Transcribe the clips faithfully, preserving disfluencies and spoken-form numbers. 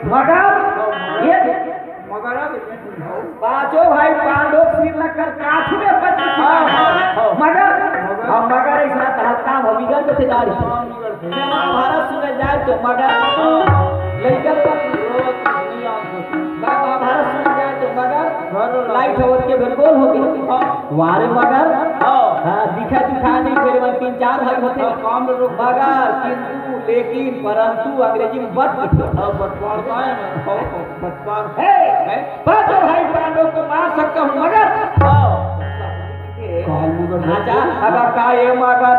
मगर ये मगर अब पांचों भाई पांडव सिर लगकर काठी में पड़ चुके हैं। हाँ, हाँ, हाँ। मगर, मगर। अब मगर ऐसा धक्का भविगन के ठिकानी। हाँ, मगर। महाभारत सुने जाए तो मगर। हाँ। लइका पर महाभारत सुने जाए तो मगर। हाँ, हाँ। लाइट होत के बेर गोल हो गए। हाँ। वारे मगर। हाँ। हाँ, दिखा दिखा नहीं, फिर मन तीन चार भाई होते। हाँ, काम में लोग। मगर, किंतु, लेकिन, परंतु, अंग्रेजी में but। हाँ, but, but, हाँ, हाँ, but, but। हे, हे? पांचों भाई पांडवों को मार सकता हूँ, मगर। हाँ। काल मगर। राजा, अब का ये मगर।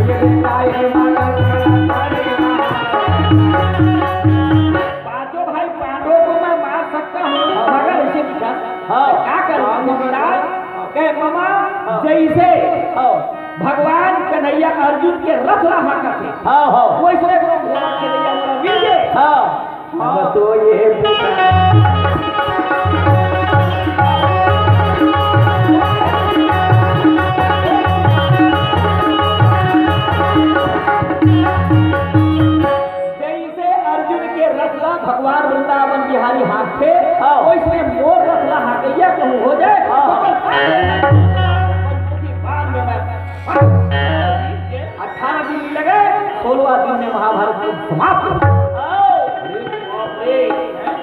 ये का ये मगर। पांचों भाई पांडवों को मैं मार सकता हूँ, मगर इसे लिखा। हाँ। क्या करूँ? हाँ, महाराज, कहे, "मामा, हाँ। जैसे हाँ। भगवान कन्हैया अर्जुन के रथ ला हाकथे, हाँ, हाँ। वैसने कोनो घोड़ा खेलैया मोला मिल जाए।" हाँ। अब तो ये जैसे अर्जुन के रथ ला भगवान वृंदावन बिहारी हाँकथे, हाँ। वैसने मोर रथ ला हाँकैया कहूँ हो जाए, हाँ। तो कल पंचमुखी बाण में मैं अठारह दिन नहीं लगे, सोलहवाँ दिन में महाभारत युद्ध समाप्त हो गया। हाँ। अरे बाप रे,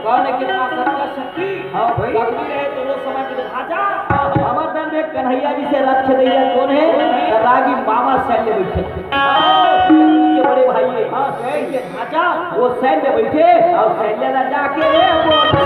कौन है कितना सत्य शक्ति? हाँ भाई। लकड़ी रहे तो वो समय के भाजा। हाँ, हाँ। हमर दल में कन्हैया जी से रथ खेलैया कौन है? कौन है? तो रागी मामा सैन्य बैठे। हाँ। ये बड़े भाई है। हाँ, सैन्य। अच्छा, वो सैन्य बैठे और सैन्य ला जाके बोल।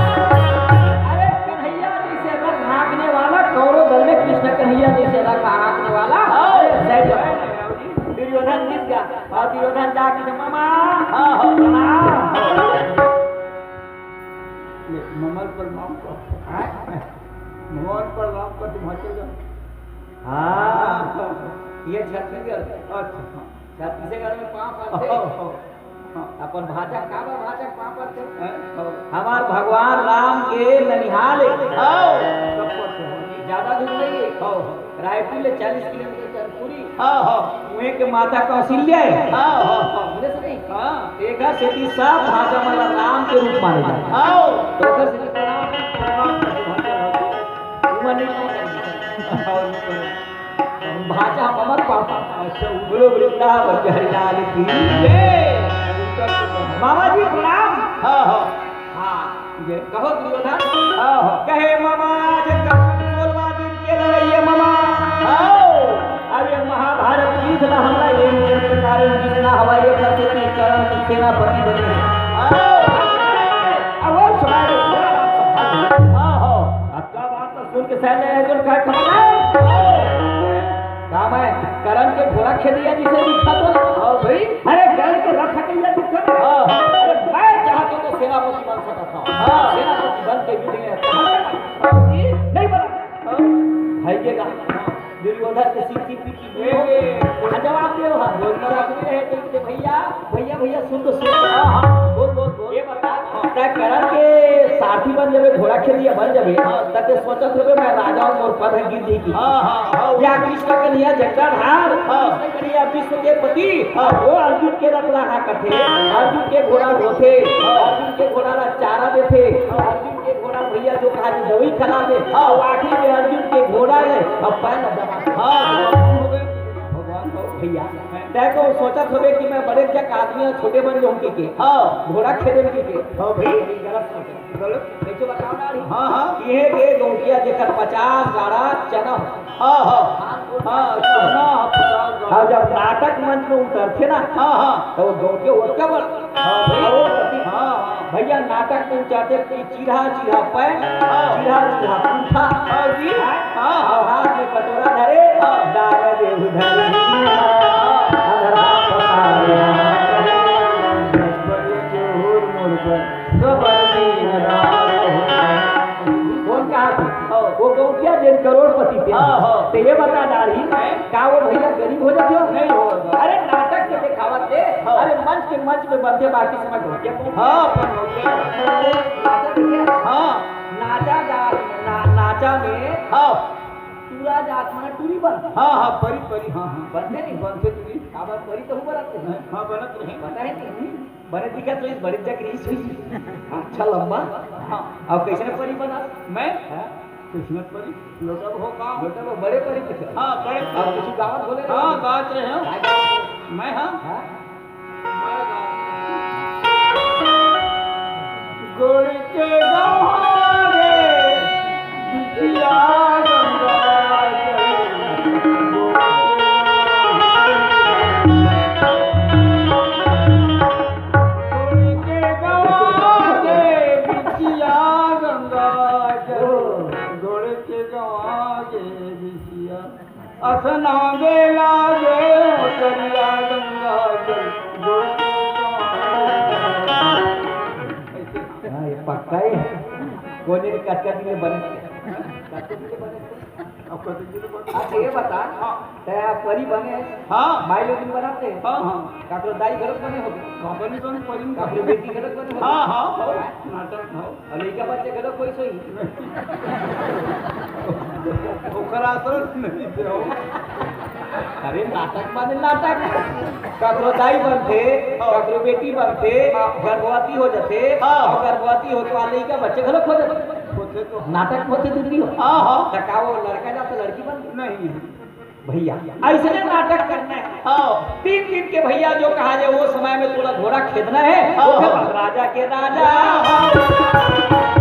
अरे कन्हैया जी से रथ हाँकने वाला, कौरव दल में कृष्ण कन्हैया जी से रथ हाँकने वाला, हाँ। अरे सैन्य। दुर्योधन जीत गया। और दुर्योधन जाके, "मामा, हाँ, हाँ। प्रणाम।" ले, ममल प्रणाम कर। हाँ? ममल प्रणाम कर, तुम हटे जाओ। हाँ, ये छत्तीसगढ़। अच्छा। छत्तीसगढ़ में पाँव पड़ते। हाँ, हाँ। अपन भाषा का बा, भाषा पाँव पड़ते। हाँ, हाँ। हमार भगवान राम के ननिहाल है। हाँ, सब पड़ते हैं। ज्यादा दूर नहीं है। हाँ, हाँ। रायपुर ले चालीस किलोमीटर चंदपुरी। हाँ, हाँ। उहें के माता कौशल्या है। हाँ, हाँ, हाँ। समझे से नहीं? हाँ। एकर सेती सब भाषा मन ला राम के रूप माने जाथे। हाँ। तो एकर सेती प्रणाम, प्रणाम, प्रणाम। उमन नहीं प्रणाम। भाषा हमर पापा। अच्छा, बोलो वृंदावन बिहारी लाल की। जय। मामा जी प्रणाम। हाँ, हाँ। हाँ। कहो दुर्योधन। हाँ। कहे मामा, आज कल सोलवा दिन के लड़ाई है मामा। हाँ। अब ये महाभारत युद्ध ला हमला ये कारण जितना हवा ये कर सकती करण सेनापति बने। हाँ। अब वो सुनाए। हाँ, हाँ। अब क्या बात है, सुन के सैन्य है जो कहे खबर है। काम है, करण के घोड़ा खेदिया जिसे दिखा तो। हाँ भाई। अरे करण के रथ के लिए दिखा तो। हाँ। अरे मैं चाहता तो सेनापति बन सकता था। हाँ। सेनापति बन के भी नहीं रहता। नहीं बना। हाँ। है ये ना। दुर्योधन के सीधी पीठी। ए, ए, हाँ, जवाब दे, हाँ। बोल, बोल। रहे थे कि भैया, भैया, भैया, सुन तो सुन। हाँ, हाँ। बोल, बोल, बोल। ये बता, तै करण के सारथी बन जाबे, घोड़ा खेदिया बन जाबे, हाँ। त तै सोचत होबे, मैं राजा हूँ, मोर पद है गिरधी की। हाँ, हाँ, हाँ। या कृष्ण कन्हैया जगताधार, हाँ। कृष्ण कन्हैया विश्व के पति, हाँ। वो अर्जुन के रथ ला हाँकथे, अर्जुन के घोड़ा ढोथे, हाँ। अर्जुन के घोड़ा ला चारा देथे, हाँ। अर्जुन के घोड़ा भैया जो कहा जो दवाई खिला दे, हाँ। वो आखिरी में अर्जुन के घोड़ा है, अब पैर ला दबा। हाँ, भगवान हो। भैया, तै तो सोचत होबे कि मैं बड़े जक आदमी हूँ, छोटे बन जाऊँ की के। हाँ। घोड़ा खेदे की के। हाँ भाई। गलत सोचे। गलत। कैसे बताओ ना रे? हाँ, हाँ। ये के गौंटिया जेकर पचास गाड़ा चना हो। हाँ, हाँ। हाँ, चना हो, पचास गाड़ा। अब जब नाटक मंच में उतरथे ना, हाँ, हाँ। तो वो गौंटिया ओतका बड़। हाँ भाई। हाँ, हाँ। भैया नाटक में उतरथे कि चिढ़ा चिढ़ा पैंट, हाँ। चिढ़ा चिढ़ा कुर्ता। हाँ जी। हाँ। और हाथ में कटोरा धरे, हाँ। दान देहु धरी। हाँ। अधरा पसारे। बड़े जोर मोर पर, तो बड़ दिन रात। कौन कहा था? हाँ। वो गौंटिया जेन करोड़ पति पे। हाँ, हाँ। तो ये बता डारी, हैं? का वो भैया गरीब हो जाते हो? नहीं हो। अरे नाटक के दिखावत दे। हाँ। अरे मंच के मंच में बनते बाकी समय ढोलकिया पे। हाँ, पर ढोलकिया। नाचा देखे? हाँ। नाचा जा, ना, नाचा में हाँ। टूरा जात माने टूरी बन। हाँ, हाँ, परी, परी, हाँ, हाँ। बनते नहीं? बनते टूरी। काबर परी तो हूँ बनत रहे। हाँ, बनत रहे। पता है नहीं? बने दिखत रहिस, बड़े जग रहिस। अच्छा लंबा। हाँ। अब कैसे परी बना? मैं? हाँ? किस्मत परी। लोटा वो गाँव। लोटा वो बड़े परी के थे। हाँ, बड़े अब कुछ गावत बोले हाँ, रहे। गावत रहे हो। हाँ, गावत। मैं हाँ। हाँ? गोड़ के गवा रे, बिटिया गंगा जल। गोड़ के गवा रे, बिटिया गंगा जल। गोड़ के गवा रे, बिटिया। असना बेला गे उतरिया गंगा जल। हाँ, ये पक्का ही है। कोने के कतका दिन में बने? कतका दिन में बने? अब कतका दिन में बने? अच्छा, ये बता, हाँ। तै परी बने? हाँ। माई लोग बनाते? हाँ, हाँ। काकरो दाई घरक बने होगे? काबर नहीं बने, परी में काकरो बेटी घरक बने होगे? हाँ, हाँ, हाँ। नाटक, हाँ। अउ लइका बच्चे घलो कोई सोई? ओकर आसरा नहीं दे हो। अरे नाटक माने नाटक। ककरो दाई बनथे, हाँ। ककरो बेटी बनथे, हाँ। गर्भवती हो जथे, हाँ। अउ गर्भवती हो तो लइका बच्चे घलो हो जथे। होथे तो। नाटक होथे दीदी हो। हाँ, हाँ। त का वो लड़का जाथे लड़की बन? नहीं। भैया, अइसने नाटक करना है। हाँ। तीन दिन के भैया जो कहा जाए, वो समय में तोला घोड़ा खेदना है, हाँ। वो है राजा के राजा। हाँ।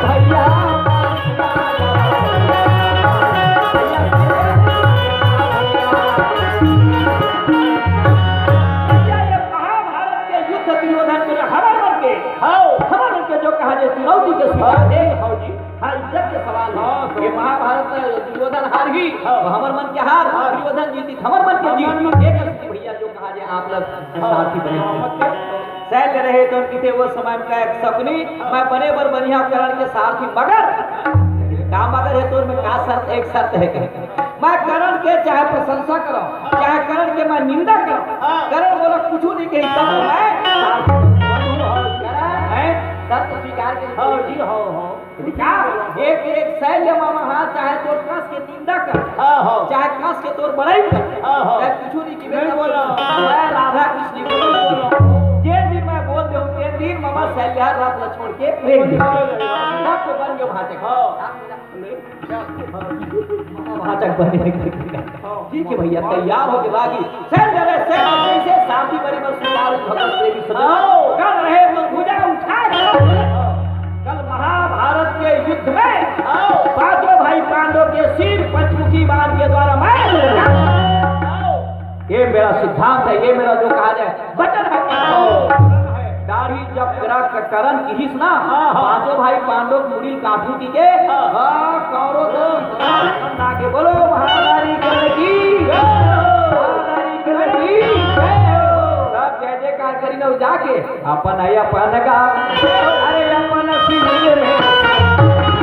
भैया, भैया, ये महाभारत के युद्ध दुर्योधन के हमर मन के हाँ। हमर मन के जो कहा जे चुनौती के स्वीकार हे। हाँ जी। हाँ, इज्जत के सवाल हे। हाँ, ये महाभारत में दुर्योधन हारही, हाँ। तो हमर मन के हार, हाँ। दुर्योधन जीती, हमर मन के जीत। हमर मन के ये करके भैया जो कहा जे आप लोग हाँ। सारथी बने। हाँ, मत कर। शैल रहे तो उनकी थे वो समय का एक शकुनी, हाँ। मैं बने बर बनिहा करण के सारथी, मगर का मगर हे तोर में का शर्त, एक शर्त हे कहे। मैं करण के चाहे प्रशंसा करो, चाहे करण के मैं निंदा करो, हाँ। करण बोला कुछ नहीं कही, तब मैं साथ में शर्त स्वीकार के हाँ जी, हाँ, हाँ। क्या? एक, एक शैल मामा हाँ, चाहे तोर कस के निंदा कर, हाँ, हाँ। चाहे कस के तोर बड़ाई कर, हाँ, हाँ। मैं कुछ नहीं की नहीं बोला। मैं राधा कृष्ण को बोलो। जे भी मैं बोल दूँ, ते दिन मामा शैल यार रात ला छोड़ के प्रेम दे। तब तो बन गयो भाचक। हाँ। भाचक बने। ठीक है भैया, तैयार हो के बागी। सैन्य रहे, सैन्य जैसे शांति बनी बस सुधार भगत प्रेमी सजन। आओ। कर रहे तो भुजा उठा के। कल महाभारत के युद्ध में आओ। पांचों भाई पांडव के सिर पंचमुखी बाण के द्वारा मैं आओ। ये मेरा सिद्धांत है, ये मेरा जो कहा जाए वचन है। आओ। दाढ़ी जब करा क-, करण किहिस ना, हाँ, हाँ। पांचों भाई पांडव मुड़ी काटू की के, हाँ। हाँ, कौरव तो ना के बोलो महारानी करण की, जय हो। महारानी करण की, जय हो। सब जय जयकार करी ना जाके, अपन है अपन का, अरे अपन शिविर में।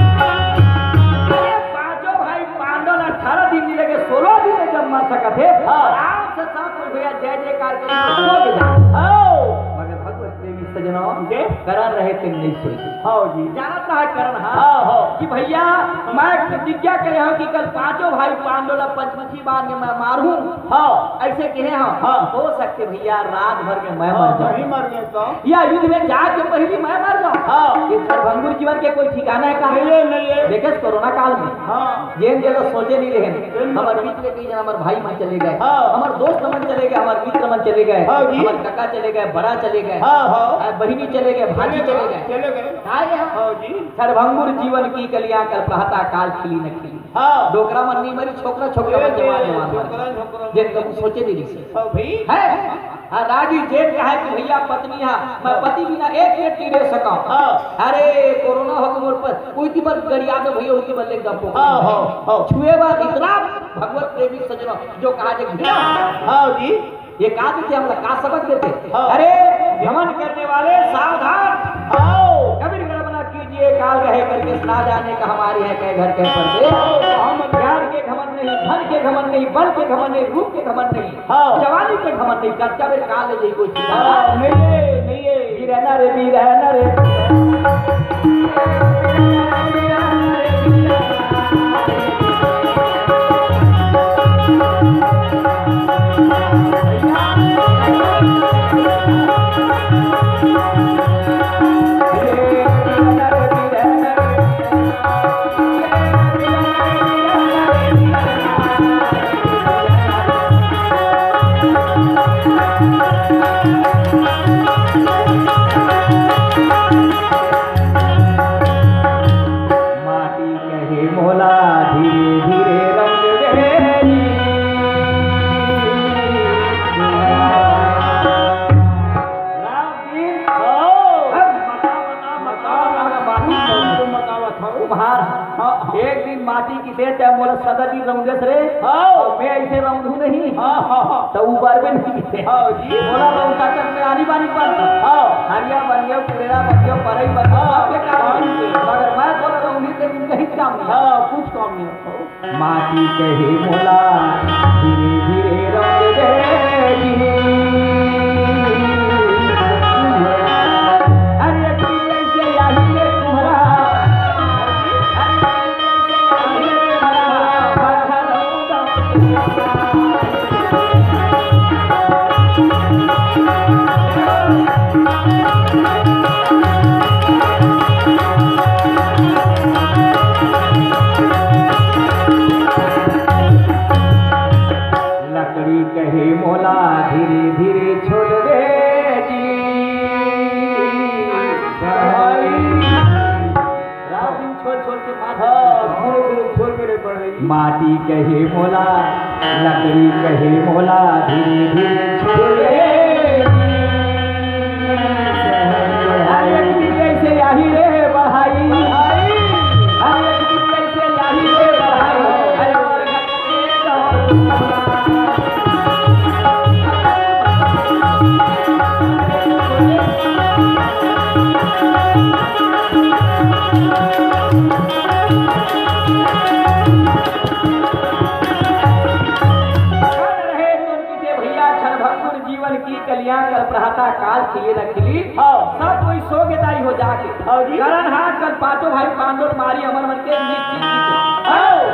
अरे पांचों भाई पांडव ला अठारह दिन नहीं लगे, सोलह दिन में जब मर सकत हे, हाँ। आराम से सात भैया जय जयकार के सो गया। हाँ। मगर भगवत प्रेमी करण रहे तेन नइ सोचे। हव जी। जानत रहा करण, हाँ। हव, हव। कि भइया, मैं प्रतिज्ञा करे हंव कि कल पांचों भाई पांडव ला पंचमुखी बांध के मैं मारहूं। हव। अइसे कहे हंव। हाँ। हो सकथे भइया, रात भर में मैं हव, मर जाऊं। वही मर गए तो। या युद्ध में जाके पहिली मैं मर जाऊं। हव। ये क्षणभंगुर जीवन के कोई ठिकाना हे का? नइ हे, नइ हे। देखेस कोरोना काल में। हाँ। जेन जेला सोचे नइ रहेन। बिल्कुल। हमर बीच ले कई झन हमर भाई मन चले गए, हाँ। हमर दोस्त मन चले गए, हमर मित्र मन चले गए, हाँ जी। हमर कका चले गए, बड़ा चले गए, हाँ, हाँ। आ, बहिनी चले गए, भांजी चले गए, चले गए। चले गए। काय हे? हाँ जी। क्षणभंगुर जीवन की कलियां कल प्रातः काल खिली न खिली। हाँ। डोकरा मन नइ मरी, छोकरा, छोकरा मन, जवान, जवान मन। छोकरा, छोकरा। जेन कभू सोचे नइ रहिस। हाँ भाई। हे? हाँ, रागी जेन कहे कि भइया पत्नी हा, मैं हाँ। पति बिना एक मिनट नइ रह सकंव। हाँ। अरे, कोरोना होगे मोर पर, उइती बर गरिया दे भइया, उइती बर ले गप्पो। हाँ, हाँ, हाँ। छुए बर इतना भगवत प्रेमी सज्जनों, जो कहा जे घृणा। हाँ जी। ये का देथे, हमला का सबक देथे? हाँ। अरे, घमंड करने वाले सावधान। हाँ। कबीर गढ़ बना कीजिए, काल कहे करके, ना जाने कहाँ मारी है, कै घर के पर्दे। हाँ, हम ज्ञान के घमंड नहीं, धन के घमंड नहीं, बल के घमंड नहीं, रूप के घमंड नहीं। हाँ। जवानी के घमंड नहीं, कच्चा बेर काल ले जाई कोई चीज। हाँ, नइ हे, नइ हे। बीर हे ना रे, बीर हे ना रे। माटी कहे मोला धीरे धीरे रंग दे जी। राम जी, हाँ। अब मका, मका, मका, मका, मका, मका, मका, मका, मका, कुम्हार। हाँ, हाँ। एक दिन माटी किसे ते मोला सदा दिन रंगेस रे। हाँ। अउ मैं अइसे रंगहूं नहीं। हाँ, हाँ, हाँ। त ऊपर में नहीं किसे। हाँ जी। मोला रंगता कर में आनी बानी पर। हाँ। हरिया बन गया, पुरेरा बन गया, परई बन गया, हाँ। सब बेकार हो गया। मगर मैं तोला रंगी ते दिन कहीं काम नहीं। हाँ, कुछ काम नहीं। माटी कहे मोला धीरे धीरे रंग दे जी। अरे तू कैसे आही रे तुम्हारा? अरे तू कैसे आही रे तुम्हारा? लकड़ी कहे मोला धीरे धीरे छोड़ दे जी। भाई। रात दिन छोड़ छोड़ के मार हाँ, धीरे धीरे छोड़ के रे पड़ रही। माटी कहे मोला, लकड़ी कहे मोला, धीरे धीरे छोड़ दे। अरे तू कैसे आही रे भाई? अरे तू कैसे आही रे भाई? अरे क्षण रहे तुम किसे भैया, क्षण भंगुर जीवन की कलियां, कल प्रातः काल खिले न खिली। हाँ। सब कोई सो के दाई हो जाके। हाँ जी। करण हाथ कर पांचों भाई पांडव मारी अमर मन के निश्चित की। हाँ।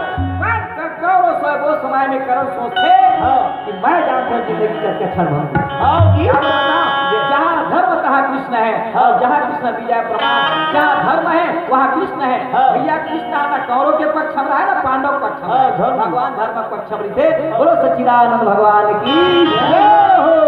पर क-, कौन सो वो समय में करण सोचते हाँ। कि मैं जानता हूँ जिंदगी का क्या क्षण भंगुर। हाँ जी। क्या पता, जहाँ धर्म तहाँ कृष्ण है, हाँ। जहाँ कृष्ण विजय प्रमाण, जहाँ धर्म है, वहाँ कृष्ण है। हाँ। भैया कृष्ण ना कौरव के पक्ष में रहे, ना पांडव पक्ष में। हाँ, धर्म। भगवान धर्म पक्ष में थे। बोलो सच्चिदानंद भगवान की जय हो।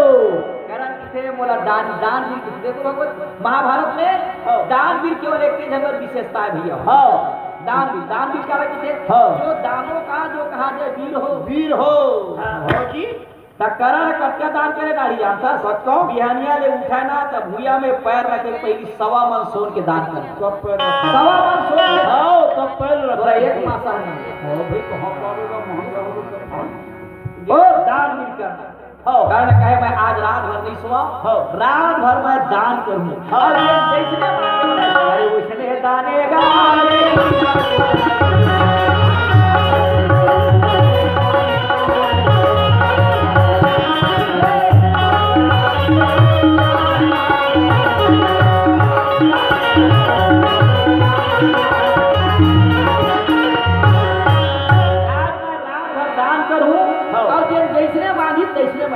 करण किसे मोला दान, दान वीर किसे। देखो भगवत महाभारत में हाँ। दान वीर केवल एक के झन विशेषता है भैया। हाँ। दान वीर, दान वीर क्या किसे? हाँ। जो दानों का जो कहा जाए वीर हो। वीर हो। हाँ। हाँ जी। त करण कतका दान करे डाड़ी जानता? कतका? बिहानिया ले उठे ना, त भुइया में पैर रखे, पहिली सवा मन सोन के दान करे। तब पैर रखे। सवा मन सोन के। हाँ, तब पैर रखे। तोरा एक मासा नहीं। हाँ भाई, कहाँ पावेगा, महंगा हो तो। ओ दान मिलकर। हाँ। कर्ण कहे, "मैं आज रात भर नहीं सोवा। हाँ। रात भर मैं दान करूँ।" हाँ। और ये जैसने, अरे, वैसने दाने गा।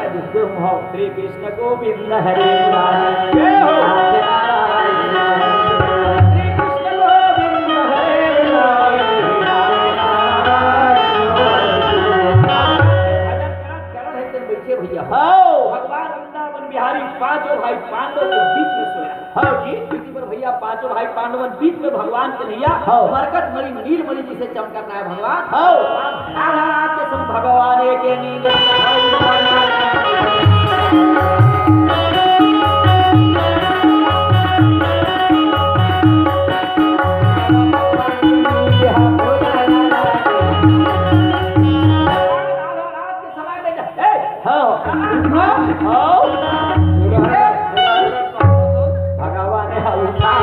तुम हो श्री कृष्ण गोविंद हरे मुरारी। जय हो। श्री कृष्ण गोविंद हरे मुरारी। भजन करत करत हे तेन बइठे भइया। हाँ। भगवान वृंदावन बिहारी पांचों भाई पांडव के बीच में सोया। हाँ जी। क्योंकि पर भइया पांचों भाई पांडवन बीच में भगवान कन्हैया हाँ। मरकत मणि नील मणि जइसे चमकत हे भगवान। हाँ। आधा रात के समय भगवान एक नींद समय में ए, हाँ। हाँ। भगवान हे उठा।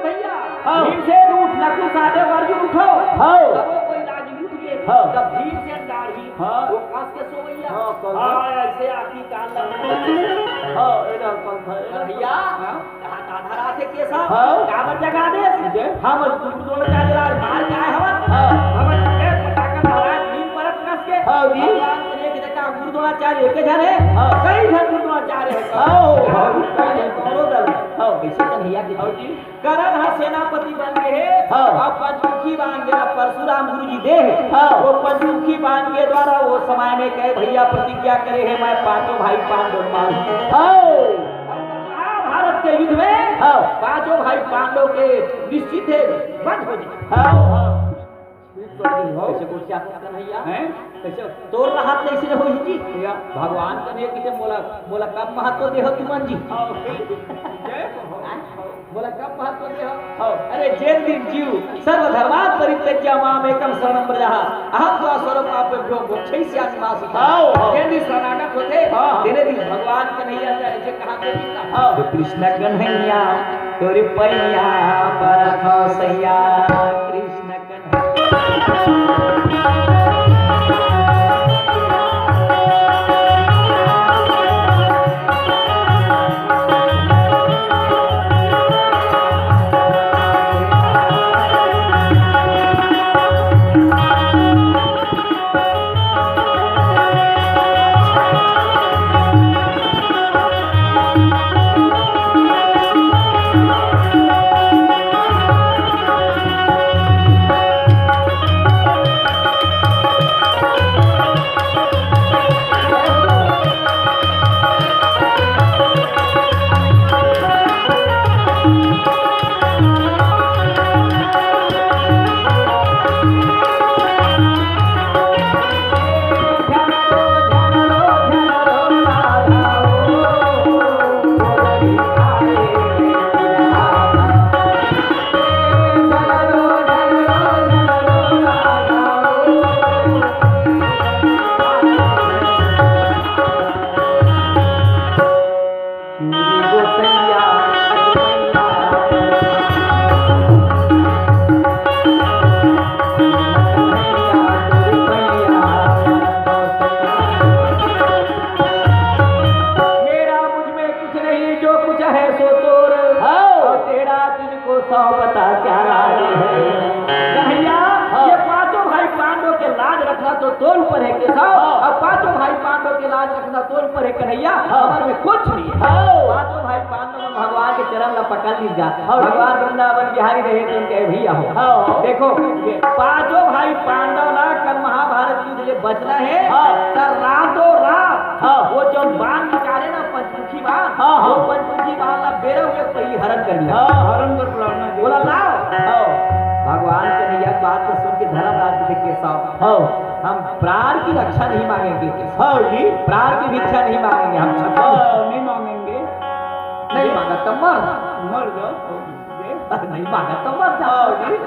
भैया, हाँ। भीमसेन उठ, नकुल सहदेव अर्जुन उठो। हाँ। तब वो कोई राजी उठ गए। हाँ। तब भीमसेन दाढ़ी हाँ। वो कस के सो गया। हाँ, कस के। हाँ, ऐसे आखी कान लगा। हाँ, एला कस के, एला भैया, हाँ। कहाँ का धरा थे केशव? हाँ। काबर जगा देस? जय। हम गुरु द्रोणाचार्य ला मार के आए हवन। हाँ। हमन के पटाखा महाराज नींद परत कस के। हाँ जी। भगवान के देख देखा गुरु द्रोणाचार्य एक झन हे। हाँ। कई झन गुरु द्रोणाचार्य हे। हाँ, हाँ। कौनो दल। हाँ। कैसे कन्हैया के हाँ जी। करण ह सेनापति बन गे हे। हाँ। अउ पंचमुखी बाण जेला परशुराम गुरु जी दे हे। हाँ। वो पंचमुखी बाण के द्वारा वो समय में कहे भैया प्रतिज्ञा करे हे, मैं पांचों भाई पांडव मारूं। हाँ। महाभारत के युद्ध में हाँ। पांचों भाई पांडव के निश्चित हे वध हो जाए। हाँ, हाँ। कैसे गोठिया कन्हैया? हैं? कैसे तोर रहत तइसे होही जी? भैया। भगवान कन्हैया कहिथे मोला, मोला कम महत्व देहो तुमन जी। हाँ। जय हो। हैं? मोला कम महत्व देहो। हाँ। अरे जेन दिन जीव सर्वधर्मान् परित्यज्य मामेकं शरणं व्रज अहं त्वा सर्वपापेभ्यो मोक्षयिष्यामि मा शुचः। हाँ, हाँ। जेन दिन शरणागत होथे, हाँ। तेने दिन भगवान कन्हैया का ऐसे कहा तो मिलता। हाँ। कृष्ण कन्हैया तोरे पैया परत हंव सैया, कृष्ण मेरा मुझ में कुछ नहीं, जो कुछ है सो तोर। हाँ। और तेरा तुझको सौंपता क्या राज है। कन्हैया, हाँ। ये पांचों भाई पांडव के लाज रखना तो तोर ऊपर है केशव, हाँ। और पांचों भाई पांडव के लाज रखना तोर ऊपर है कन्हैया, हाँ। हमर में कुछ नहीं है। हाँ। पांचों भाई पांडव भगवान के चरण ला पकड़ लीजा। हाँ। भगवान वृंदावन बिहारी रहे तो उनके भैया हो। हाँ। देखो, पांचों भाई पांडव ला कल महाभारत युद्ध ले बचना है, हाँ। त रातों रात हाँ। वो जो बाण निकाले ना पंचमुखी बाण, हाँ, हाँ। वो पंचमुखी बाण ला बेरा हुए पहली हरण कर लिया। हाँ, हरण कर बुलाना जी। बोला लाओ। हाँ। भगवान कन्हैया बात को सुन के धर्मराज जी के साथ हाँ। हम प्राण की रक्षा नहीं मांगेंगे। हाँ जी। प्राण की भिक्षा नहीं मांगेंगे हम छत्र। हाँ, नहीं मांगेंगे। नहीं मांगा तो मर। मर जाओ। नहीं मांगा तो मर जाओ। हाँ जी।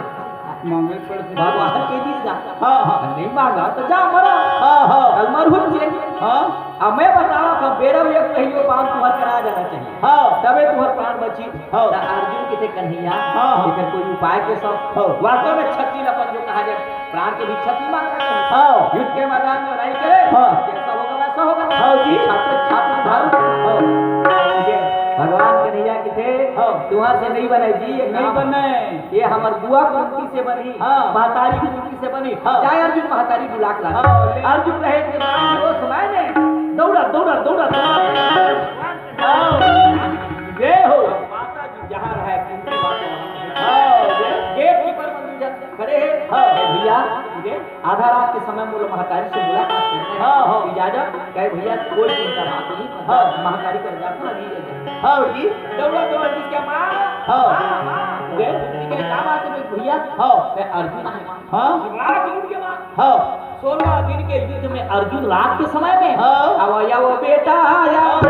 मांगे पड़ते। भगवान के दी जा। हाँ, हाँ। नहीं मांगा तो जा मरो। हाँ, हाँ। कल मरहू जी। हाँ। अब मैं बतावा था, बेरा एक कहियो बाण तुम्हार करा जाना चाहिए। हाँ। तबे तुम्हार प्राण बची। हाँ। त अर्जुन कहिथे कन्हैया, हाँ, हाँ। एकर कोई उपाय केशव? हाँ। वास्तव में क्षत्रिय अपन जो कहा जाए, प्राण के भी क्षत्रिय मानता है। हाँ। युद्ध के मैदान में लड़ाई करे, हाँ। जैसा होगा वैसा होगा। हाँ जी। छात्र, छात्र, धारू। हाँ। ठीक है। भगवान के तुंहर से नहीं बने जी, ये नहीं काम। बने। ये हमर बुआ कुंती से बनी, हाँ। महतारी कुंती से बनी। हाँ। जाय अर्जुन महतारी बुला के लान। हाँ, ले। अर्जुन रहे थे, ओ समय में दौड़ा, दौड़ा, दौड़ा, दौड़ा। हाँ। ये हो। माता जी जहाँ रहे, कुंती माता वहाँ। हाँ, ये। गेट कीपर बन जा। खड़े हे। हाँ। ए भैया, आधा रात के समय मोला महतारी से मुलाकात करना हे। हाँ, हाँ। इजाजत? कहे, "भैया, कोई चिंता बात नहीं, हाँ। महतारी कर जाता अभी।" हाँ जी। दौड़ा, दौड़ा, किसके माँ? हाँ। माँ, माँ। जी। कुंती कहे, "का बात हे भैया?" हाँ। कहे, "अर्जुन आए।" हाँ। रात उठ के माँ। हाँ। सोलह दिन के युद्ध में अर्जुन रात के समय में हाँ। आवा, आवा बेटा, आवा।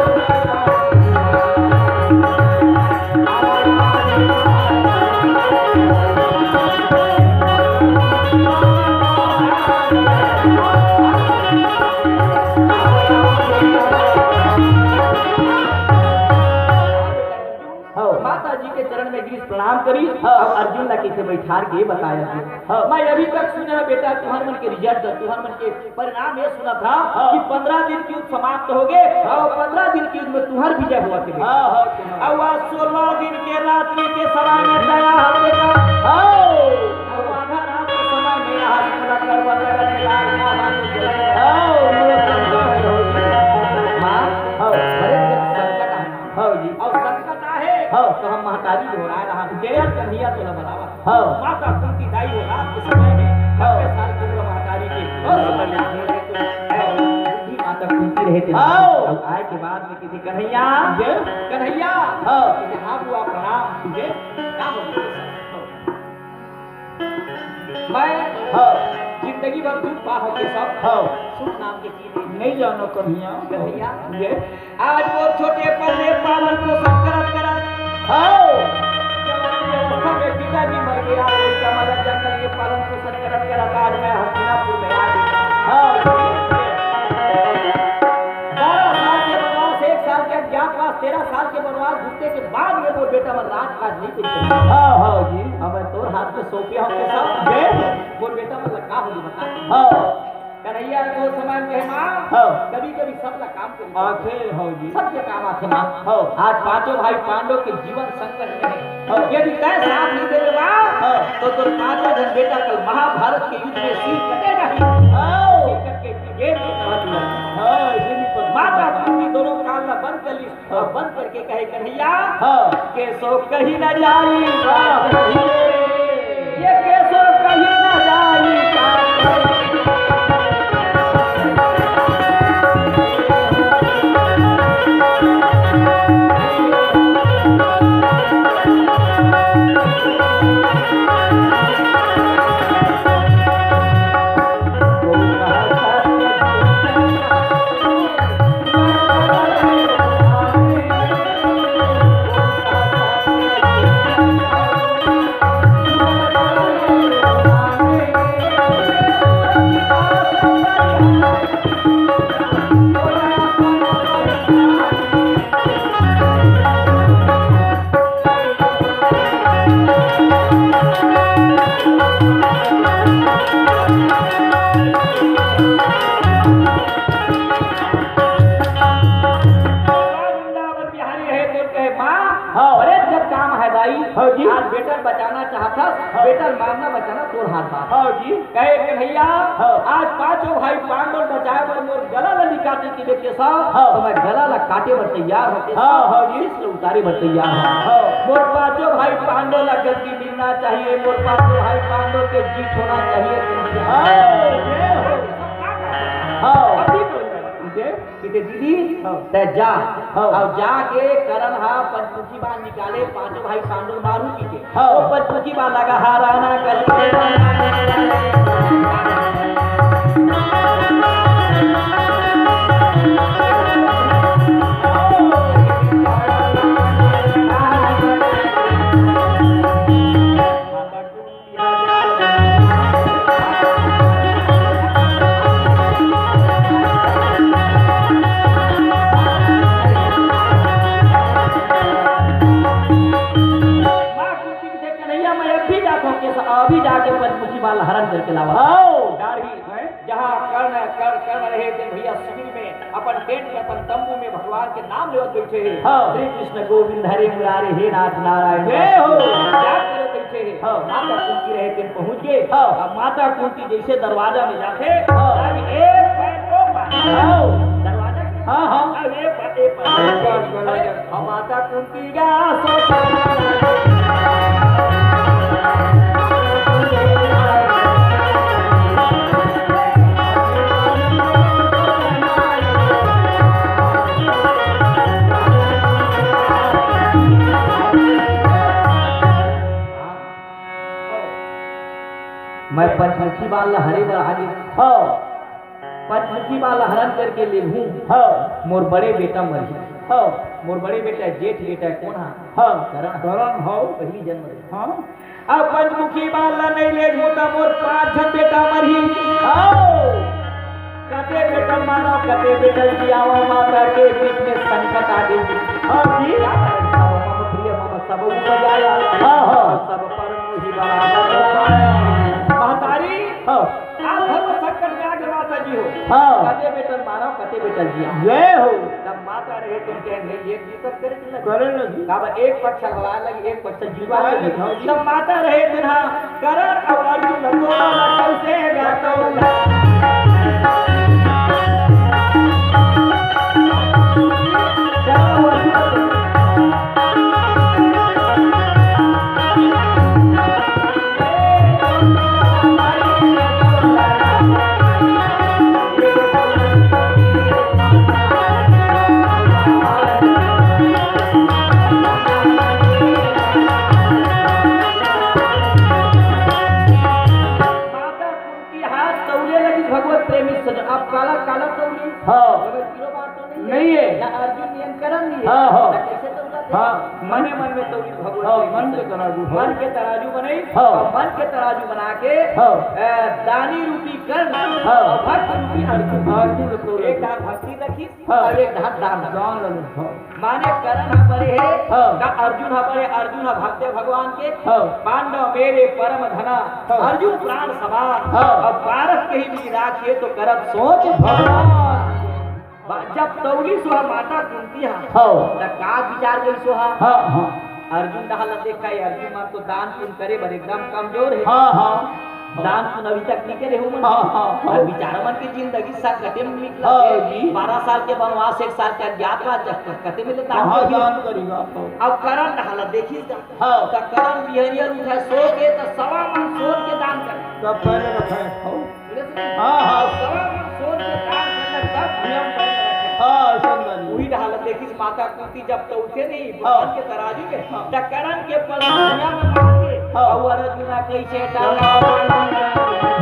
हाँ। माता जी के चरण में गिरिस, प्रणाम करिस, हाँ। अउ अर्जुन ला कइसे बैठार के बताय हे। हाँ। मैं अभी तक सुने हँव बेटा, तुँहर मन के result, तुँहर मन के परिणाम ये सुनत हँव हाँ। कि पंद्रह दिन के युद्ध समाप्त हो गे, हाँ। अउ पंद्रह दिन के युद्ध में तुँहर विजय होवत हे बेटा। हाँ, हाँ, हाँ। अउ आज सोलह दिन के रात्रि के समय में दया हर बेटा। हाँ। अउ आधा रात के समय में यहाँ से मुलाकात करवा लगा के लाल का हाथ में चला गया। हाँ, वो संकट है, हो गया। माँ, हाँ। अरे जब संकट आए, हाँ जी। अउ संकट आहे, हाँ। तो हम महतारी दोहराए रहा, जय कन्हैया तोला बलावा। हाँ। माता कुंती दाई हो रात के समय में, हाँ। नब्बे साल के उम्र महतारी के, हाँ। और समय में आप लोग तो, हाँ, बूढ़ी माता कुंती रहे थे। हाँ। अब आए के बाद में किसी कन्हैया, जय। कन्हैया, हाँ। किसी हाँ बुआ प्रणाम, जय। क्या हो गया? मैं हाँ। जिंदगी भर दुख पाहूँ के सब हाँ। सुख नाम के चीज नहीं। नहीं जानो कन्हैया। कन्हैया। ये। आज वो छोटे पल में पालन पोषण करत करत हाँ। जब अपनी अवस्था में पिताजी मर गया, वो कमल जंगल के पालन पोषण करत करत आज मैं हस्तिनापुर में आ गया। हाँ। बारह साल के वनवास, एक साल के अज्ञातवास, तेरह साल के वनवास घूमने के बाद में वो बेटा मन राजकाज नहीं करी। हाँ, हाँ जी। अब मैं तोर हाथ में सौंपे हूँ के सब। जय। वो बेटा मन का होही बता। हाँ। कन्हैया को समान कहे माँ। हाँ। कभी कभी सब ला काम करे। आथे, हाँ जी। सबके काम आथे माँ। हाँ। आज पांचों भाई पांडव के जीवन संकट में है। हाँ। यदि तय साथ नहीं देवे माँ, हाँ। तो तोर पांचों जन बेटा कल महाभारत के युद्ध में सिर कटेगा ही। हाँ। सिर कट के गेम के कहा दिया। हाँ, ये भी पता। माता कुंती दोनों कान ला बंद कर ली। हाँ। बंद करके कहे, "कन्हैया, हाँ। केसो कहीं ना जाई।" वाह। ये केसो कहीं ना जाई। वृंदावन बिहारी रहे तो कहे, "माँ, हाँ। अरे जब काम है दाई, हाँ जी। आज बेटा बचाना चाहता, हाँ। बेटा मारना बचाना तोर हाथ बात।" हाँ जी। कहे, "कन्हैया, हाँ। आज पांचों भाई पांडव बचाए बर मोर गला ला निकाले के देख के सा, हाँ। तो मैं गला ला काटे बर तैयार होके हाँ, सा, हाँ जी। शीश ला उतारे बर तैयार हूँ। हाँ। मोर पांचों भाई पांडव ला गलती मिलना चाहिए, मोर पांचों भाई पांडव के जीत होना चाहिए।" हाँ, ये हो। हाँ। अभी बोल रहे हैं। ठीक है दीदी, हाँ। तै जा, हाँ। अउ जाके करण हा पंचमुखी बाण निकाले, पांचों भाई पांडव मारू की के। हाँ। वो पंचमुखी बाण लगा, हराना कर। माँ कुंती के देख कन्हैया, मैं अभी जाता हूँ, कैसा अभी जाके पंचमुखी बाण हरण करके लावा। आओ। रहे थे भैया, शिविर में, अपन टेंट में, अपन तंबू में भगवान के नाम लेवत बैठे हे। हाँ। श्री कृष्ण गोविंद हरे मुरारे, हे नाथ नारायण। जय हो। जाप करत बैठे हे। हाँ। माता कुंती रहे थे, पहुंच गए। हाँ। अब माता कुंती जैसे दरवाजा में जाथे, हाँ। अब एक पैर को मार। हाँ। दरवाजा के हाँ, हाँ। अब एक पैर, एक पैर। एक पैर, एक पैर। अब माता कुंती मैं पंचमुखी बाल ला हरे बर आगे। हाँ। पंचमुखी बाल ला हरण करके लेगहूं। हाँ। मोर बड़े बेटा मरही। हाँ। मोर बड़े बेटा, जेठ बेटा कोन हा? हाँ। करण। करण हो। पहली जन्म रहे। हाँ। अब पंचमुखी बाल ला नहीं लेगहूं त मोर पांच झन बेटा मरही। हाँ। कते बेटा मारा, कते बेटा जियावा, माता के बीच में संकट आ गई। हाँ जी। क्या करें? सब मम प्रिय मम सब उपजाया। हाँ, हाँ। सब पर मोहि बराबर। महतारी, हाँ। आप धर्म संकट में आगे माता जी हो। हाँ। कते बेटन मारा, कते बेटन जिया। जय हो। तब माता रहे तुम कह नहीं, एक जीतत करे कि लगे? करे लगी। तब एक पक्ष हवा लगी, एक पक्ष जीवा लगी। हाँ जी। तब माता रहे दिन हाँ, करण और अर्जुन दोनों लग कैसे गातो। माता कुंती हा तौले लगिस भगवत प्रेमी सजन। अब काला, काला तौली। हाँ। अगर किलो बार तो नहीं है। नहीं है। ना अर्जुन नियन करण नहीं है। हाँ, हाँ। ना कैसे तौला थे? हाँ। मने मन में तौली भगवत हाँ, प्रेमी मन के सजन। तराजू, हाँ। मन के तराजू बनाई। हाँ। और मन के तराजू बना के, हाँ। अ, दानी रूपी कर्ण हाँ। और भक्त रूपी अर्जुन। अर्जुन को एक हाथ भक्ति रखी हाँ। और एक हाथ दान रखी। दान रखी, हाँ। माने करण ह बड़े हे, हाँ। का अर्जुन ह बड़े, अर्जुन ह भक्त हे भगवान के। हाँ। पांडव मेरे परम धना, हाँ। अर्जुन प्राण समान। हाँ। अब पारस के ही बीच राखिए तो करत सोच भगवान। बा-, जब तौली सोहा माता कुंती हा, हाँ। त का विचार गई सोहा? हाँ, हाँ। अर्जुन डहा ल देखा हे, अर्जुन मन तो दान पुण्य करे बर एकदम कमजोर हे। हाँ, हाँ। दान पुण्य अभी तक नहीं करे हो मन। हाँ, हाँ, हाँ। अब बिचारा मन के जिंदगी संकटे में निकला हाँ हे। जी। बारह साल के वनवास, एक साल के अज्ञातवास, जब कते में ले दान कहाँ करी? दान करी बाप हो? अब करण डहा ल देखिस गा। हाँ। त करण बिहनिया उठा सो के त सवा मन सोन के दान करे। तब पहले रखा है, हाँ। बोले सुन। हाँ, हाँ। सवा मन सोन के दान करे, तब भुइयां में पैर रखे। हाँ, ऐसा दान। वही डहा ल देखिस माता कुंती जब तो उठे नहीं, हाँ। भगवान के तराजू में, हाँ। त करण के पलंगिया में मार के, हाँ। और अर्जुना कैसे डाला।